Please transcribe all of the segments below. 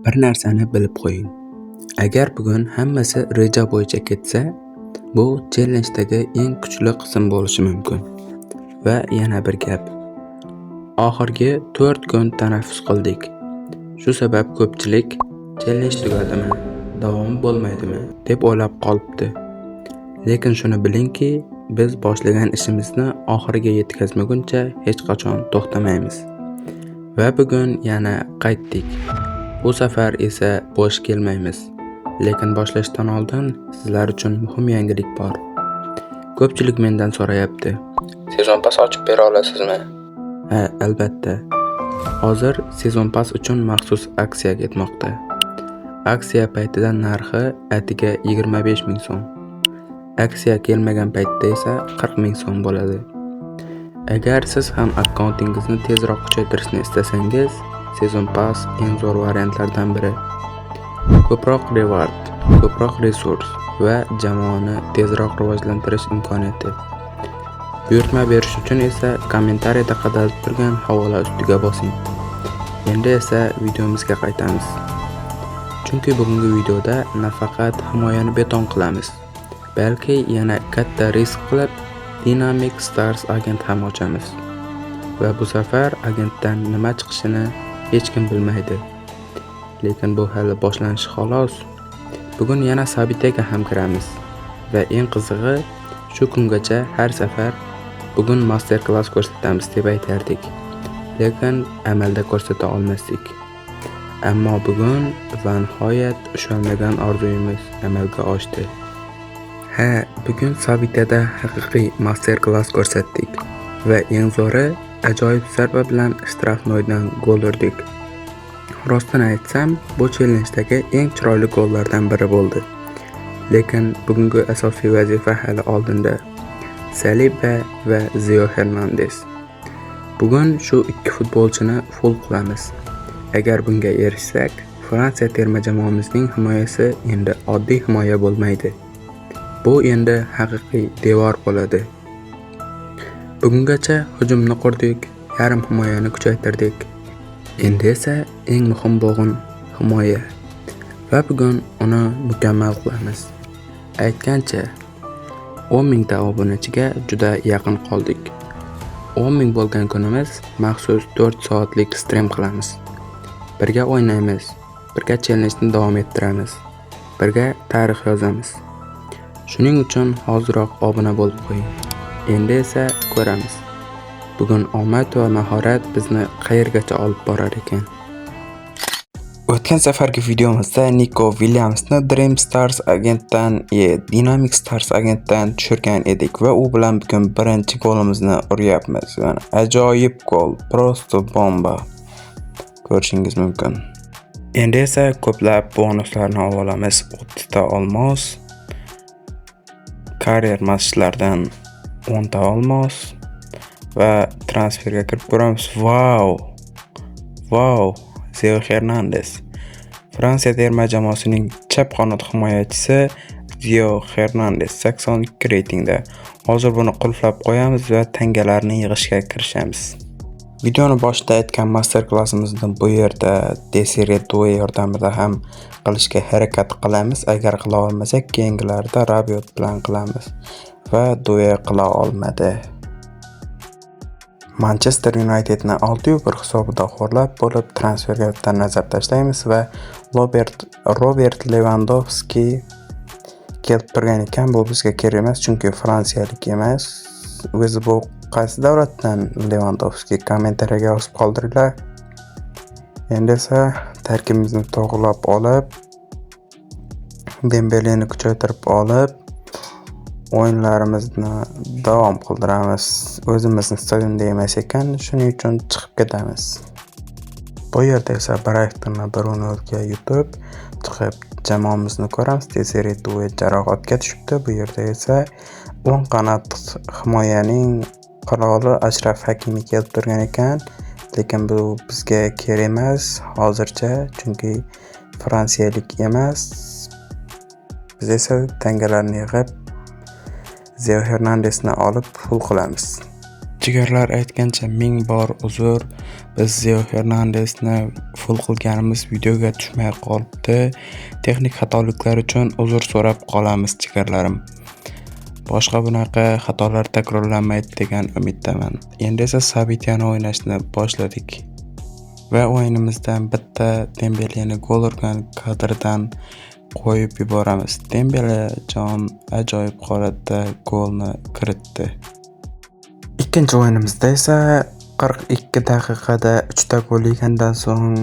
Bir narsani bilib qo'ying. Agar bugun hammasi reja bo'yicha ketsa, bu challenge'dagi eng kuchli qism bo'lishi mumkin. Va yana bir gap. Oxirgi 4 kun tanaffus qildik. Shu sabab ko'pchilik challenge tugadimi, davomi bo'lmaydimi deb o'ylab qolibdi. Lekin shuni bilingki, biz boshlagan ishimizni oxiriga yetkazmaguncha hech qachon to'xtamaymiz. Va bugun yana qaytdik. Bu safar esa bo'sh kelmaymiz. Lekin boshlashdan oldin sizlar uchun muhim yangilik bor. Ko'pchilik mendan so'rayapti. Season Pass ochib bera olasizmi? Ha, albatta. Hozir Season Pass uchun maxsus aksiya ketmoqda. Aksiya paytida narxi atiga 25 ming so'm. Aksiya kelmagan paytda esa 40 ming so'm bo'ladi. Agar siz ham akkauntingizni tezroq kuchaytirishni istasangiz, Season Pass eng zo'r variantlardan biri. Ko'proq reward, ko'proq resurs va jamoani tezroq rivojlantirish imkoniyati. Buyurtma berish uchun esa kommentariyada qadalib turgan havola ustiga bosing. Endi esa videomizga qaytamiz. Chunki bugungi videoda nafaqat himoyani beton qilamiz, balki yana katta risk qilib Dynamic Stars agent ham ochamiz. Va bu safar agentdan nima chiqishini hech kim bilmaydi. Lekin bu hali boshlanishi xolos. Bugun yana события ga ham kiramiz. Va eng qizig'i, shu kungacha har safar bugun master klass ko'rsatamiz deb aytardik. Lekin amalda ko'rsata olmasdik. Ammo bugun va nihoyat ushalmagan orzuyimiz amalga oshdi. Ha, bugun события da haqiqiy master klass ko'rsatdik va eng zo'ri, ajoyib zarba bilan штрафной dan gol urdik. Rostini aytsam, bu challenge'dagi eng chiroyli gollardan biri bo'ldi. Lekin bugungi asosiy vazifa hali oldinda. Saliba va Zio Hernandez. Bugun shu ikki futbolchini full qilamiz. Agar bunga erishsak, Fransiya terma jamoamizning himoyasi endi oddiy himoya bo'lmaydi. Bu endi haqiqiy devor bo'ladi. Bugungacha hujumni qurdik, yarim himoyani kuchaytirdik. Endi esa eng muhim bo'g'in himoya. Va bugun uni mukammal qilamiz. Aytgancha, 10 mingta obunachiga juda yaqin qoldik. 10 ming bo'lgan kunimiz maxsus 4 soatlik stream qilamiz. Birga o'ynaymiz, birga challengeni davom ettiramiz, birga tarix yozamiz. Shuning uchun hoziroq obuna bo'lib qo'ying. Endi esa ko'ramiz. Bugun omad va mahorat bizni qayergacha olib borar ekan. O'tgan safargi videomizda Niko Williamsni Dream Stars agentdan, Dynamic Stars agentdan tushirgan edik va u bilan bugun birinchi golimizni uryapmiz. Mana, ajoyib gol, просто bomba. Ko'rishingiz mumkin. Endi esa ko'plab bonuslarni olib olamiz. 30 ta olmos, career matchlardan 10 ta olmos va transferga kirib ko'ramiz. Vau! Vau! Zeo Hernandez. Fransiya terma jamoasining chap qanot himoyachisi Zio Hernandez 82 reytingda. Hozir buni qulflab qo'yamiz va tangalarni yig'ishga kirishamiz. Videoni boshida aytgan master klassimizni bu yerda Desire Due yordamida ham qilishga harakat qilamiz. Agar qila olmasak, keyingilarida Rabiot bilan qilamiz. Va Due qila olmadi. Manchester Unitedni 6-1 hisobida xo'rlab bo'lib, transferga bitta nazar tashlaymiz va Robert Levandovski kelib turgan ekan. Bu bizga kerak emas, chunki fransiyalik emas. O'zi bu qaysi davlatdan Levandovski, kommentariyaga yozib qoldiringlar. Endi esa tarkibimizni to'g'rilab olib, Dembeleni kuchaytirib olib, o'yinlarimizni davom qildiramiz. O'zimizni stadionda emas ekan, shuning uchun chiqib ketamiz. Bu yerda esa Braytonni 1-0 ga yutib, chiqib jamoamizni ko'ramiz. Desire Due jarohatga tushibdi. Bu yerda esa o'ng qanot himoyaning qiroli Ashraf Hakimi kelib turgan ekan. Lekin bu bizga kerak emas hozircha, chunki fransiyalik emas. Biz esa tangalarni yig'ib Zeo Hernandesni olib full qilamiz. Jigarlar, aytgancha, ming bor uzr. Biz Zeo Hernandesni full full qilganimiz videoga tushmay qolibdi. Texnik xatoliklar uchun uzr so'rab qolamiz, jigarlarim. Boshqa bunaqa xatolar takrorlanmaydi degan umiddaman. Endi esa Sabitiyani o'ynashni boshladik. Va o'yinimizdan bitta Dembeleni gol urgan kadrdan qo'yib yuboramiz. Dembele jon ajoyib holatda golni kiritdi. Ikkinchi o'yinimizda esa 42 daqiqada 3 ta gol yegandan so'ng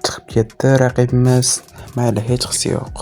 chiqib ketdi raqibimiz. Mayli, hechqisi yo'q.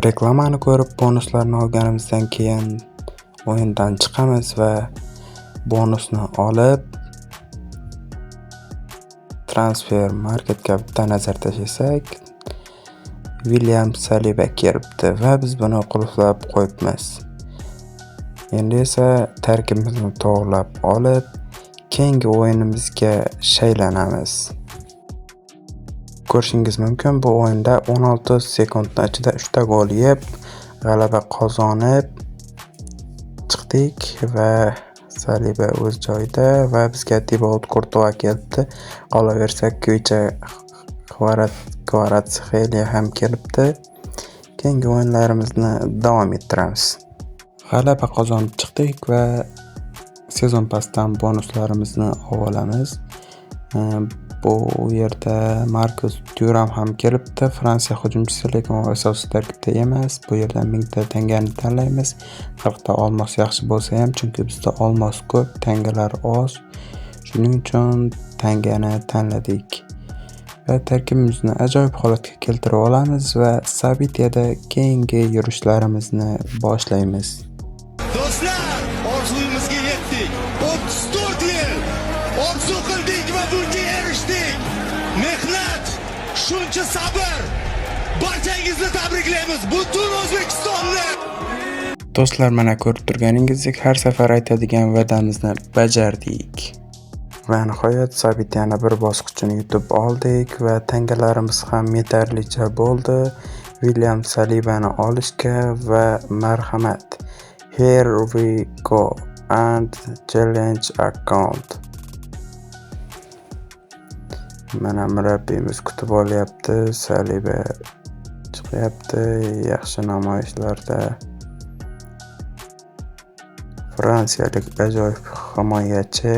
Reklamani ko'rib bonuslarni olganimizdan keyin o'yindan chiqamiz va bonusni olib transfer marketga bitta nazar tashlasak, William Saliba kelibdi va biz buni qulflab qo'yibmiz. Endi esa tarkibimizni to'g'rilab olib, keyingi o'yinimizga shaylanamiz. Ko'rishingiz mumkin, bu o'yinda 16 sekundning ichida 3 ta gol yeb, g'alaba qozonib chiqdik va Saliba o'z joyida va bizga Thibaut Courtois kelibdi. Qolaversa, Kvicha Kvaratskhelia ham kelibdi. Keyingi o'yinlarimizni davom ettiramiz. G'alaba qozonib chiqdik va sezon pasdan bonuslarimizni olib olamiz. Bu yerda Marcus Thuram ham kelibdi, Fransiya hujumchisi, lekin u asosiy tarkibda emas. Bu yerdan 1000 ta tangani tanlaymiz. 40 ta olmos yaxshi bo'lsa ham, chunki bizda olmos ko'p, tangalar oz. Shuning uchun tangani tanladik. Va tarkibimizni ajoyib holatga keltirib olamiz va Sabitiyada keyingi yurishlarimizni boshlaymiz. Do'stlar, orzuyimizga yetdik. 34 yil orzu qildik va bunga erishdik. Mehnat, shuncha sabr. Barchangizni tabriklaymiz. Butun O'zbekistonni. Do'stlar, mana ko'rib turganingizdek, har safar aytadigan va'damizni bajardik. Va nihoyat Sabitiyani bir bosqichini yutib oldik va tangalarimiz ham yetarlicha bo'ldi. William Salibani olishga va marhamat. Here we go and challenge account. Mana murabbiyimiz kutib olyapti. Saliba chiqyapti yaxshi namoyishlarda. Fransiyalik ajoyib himoyachi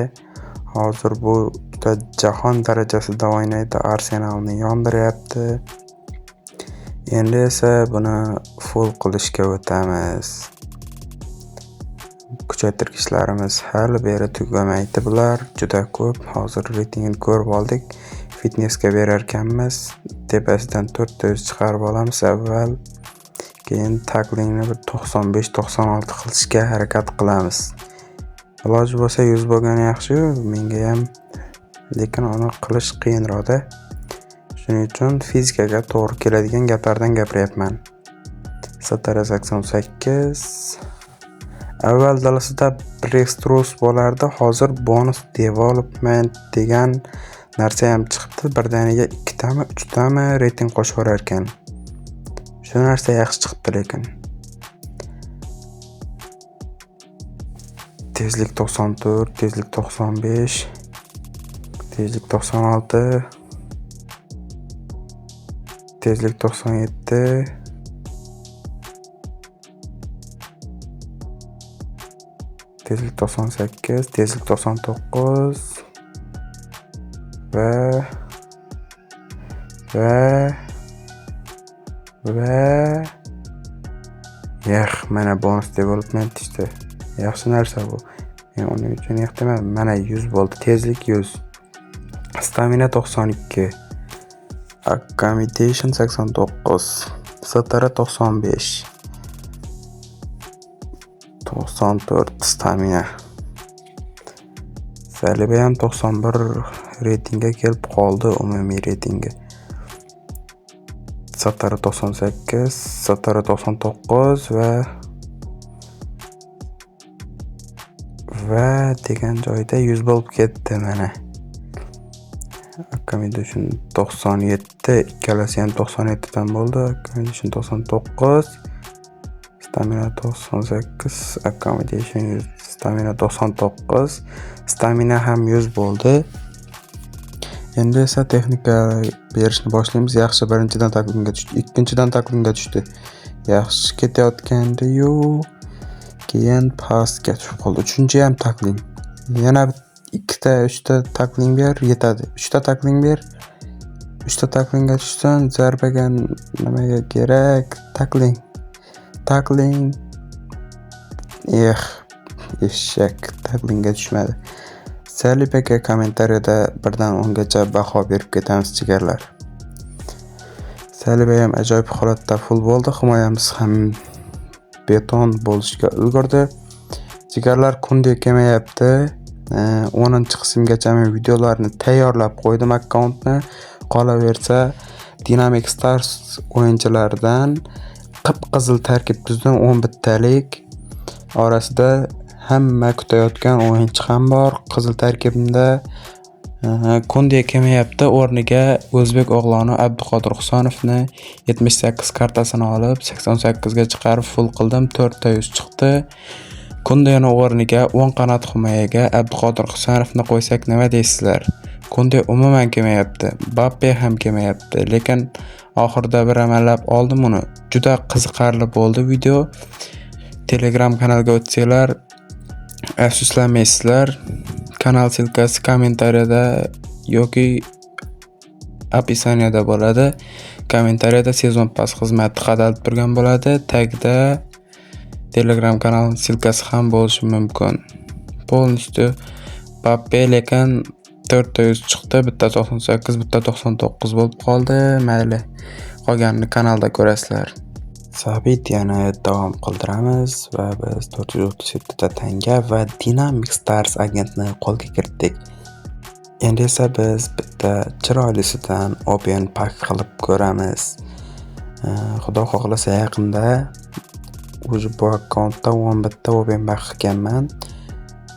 hozir bu juda jahon darajasida o'ynaydi, Arsenalni yondiryapti. Endi esa buni full qilishga o'tamiz. Kuchaytirgichlarimiz hali beri tugamaydi, bular juda ko'p. Hozir reytingini ko'rib oldik. Fitnessga berar ekanmiz. Tepasidan 4 ta yuz chiqarib olamiz avval. Keyin taklingni bir 95-96 qilishga harakat qilamiz. Iloji bo'lsa 100 bo'lgani yaxshi-yu, menga ham, lekin uni qilish qiyinroqda. Shuning uchun fizikaga to'g'ri keladigan gaplardan gapiryapman. Satara 88. Avval dalasida Breakthrough bo'lardi, hozir bonus development degan narsa ham chiqibdi. Birdaniga 2tami, 3tami reyting qo'shib yuborar ekan. Shu narsa yaxshi chiqibdi lekin. Tezlik 94, tezlik 95, tezlik 96, tezlik 97, tezlik 98, tezlik 99 va yax, mana bonus development işte. Yaxshi narsa bu. Men uning uchun ehtimol mana 100 bo'ldi. Tezlik 100. Stamina 92. Accommodation 89. Satara 95. 94 stamina. Saliba ham 91 reytingga kelib qoldi, umumiy reytingi. Satara 98, Satara 99 va degan joyda 100 bo'lib ketdi mana. Accommodation 97, ikkalasi ham 97 dan bo'ldi. Accommodation 99, stamina 98, accommodation 100, stamina 99, stamina ham 100 bo'ldi. Endi esa texnika berishni boshlaymiz. Yaxshi, birinchidan taklingga tushdi, ikkinchidan taklingga tushdi. Yaxshi ketayotgandi-yu, keyin pastga tushib qoldi. Uchinchi ham takling. Yana ikkita, uchta takling ber, yetadi. Uchta takling ber. Uchta taklingga tushsin, zarbaga nimaga kerak? Takling. Takling. Eh, eshak taklingga tushmadi. Salibaga kommentariyada 1dan 10gacha baho berib ketamiz, jigarlar. Saliba ham ajoyib holatda full bo'ldi. Himoyamiz ham beton bo'lishga ulgurdi. Jigarlar, Kunde kelmayapti. 10-qismgacha men videolarni tayyorlab qo'ydim akkauntni. Qolaversa, Dynamic Stars o'yinchilaridan qip-qizil tarkib tuzdim, 11 talik. Orasida hamma kutayotgan o'yinchi ham bor. Qizil tarkibimda Kunde kelmayapti, o'rniga o'zbek o'g'loni Abduqodir Husanovni 78 kartasini olib, 88 ga chiqarib full qildim, 4ta yuz chiqdi. Kundeni o'rniga o'ng qanot himoyaga Abduqodir Husanovni qo'ysak nima deysizlar? Kunde umuman kelmayapti, Mbappe ham kelmayapti, lekin oxirida bir amallab oldim uni. Juda qiziqarli bo'ldi video. Telegram kanalga o'tsanglar afsuslanmaysizlar. Kanal silkasi kommentariyada yoki описаниеda bo'ladi. Kommentariyada sezon pass xizmati qadalib turgan bo'ladi. Tagda Telegram kanal silkasi ham bo'lishi mumkin. Полностью Mbappe, lekin 4ta yuz chiqdi, bitta 98, bitta 99 bo'lib qoldi. Mayli, qolganini kanalda ko'rasizlar. Событияni davom qildiramiz va biz 437 ta tanga va Dynamic Stars agentni qo'lga kiritdik. Endi esa biz bitta chiroylisidan open pack qilib ko'ramiz. Xudo xohlasa, yaqinda уже bu akkauntda 11 ta open pack qilganman.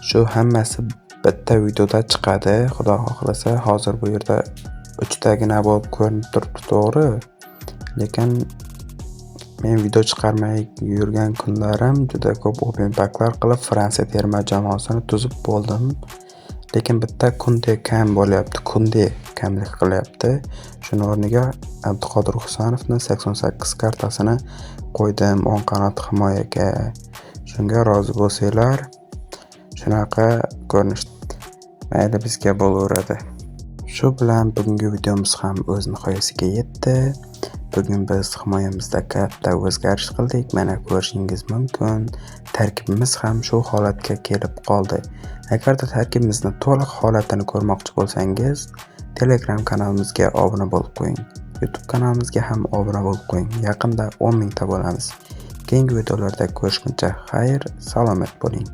Shu hammasi bitta videoda chiqadi. Xudo xohlasa, hozir bu yerda 3 tagina bo'lib ko'rinib turibdi, to'g'ri. Lekin men video chiqarmay yurgan kunlarim juda ko'p open packlar qilib Fransiya terma jamoasini tuzib bo'ldim. Lekin bitta Kunde kam bo'lyapti. Kunde kamlik qilyapti. Shuni o'rniga Abduqodir Husanovni 88 kartasini qo'ydim o'ng qanot himoyaga. Shunga rozi bo'lsanglar, shunaqa ko'rinish mayli bizga bo'laveradi. Shu bilan bugungi videomiz ham o'z nihoyasiga yetdi. Bugun biz himoyamizda katta o'zgarish qildik. Mana ko'rishingiz mumkin. Tarkibimiz ham shu holatga kelib qoldi. Agarda tarkibimizni to'liq holatini ko'rmoqchi bo'lsangiz, Telegram kanalimizga obuna bo'lib qo'ying. YouTube kanalimizga ham obuna bo'lib qo'ying. Yaqinda 10 mingta bo'lamiz. Keyingi videolarda ko'rishguncha xayr, salomat bo'ling.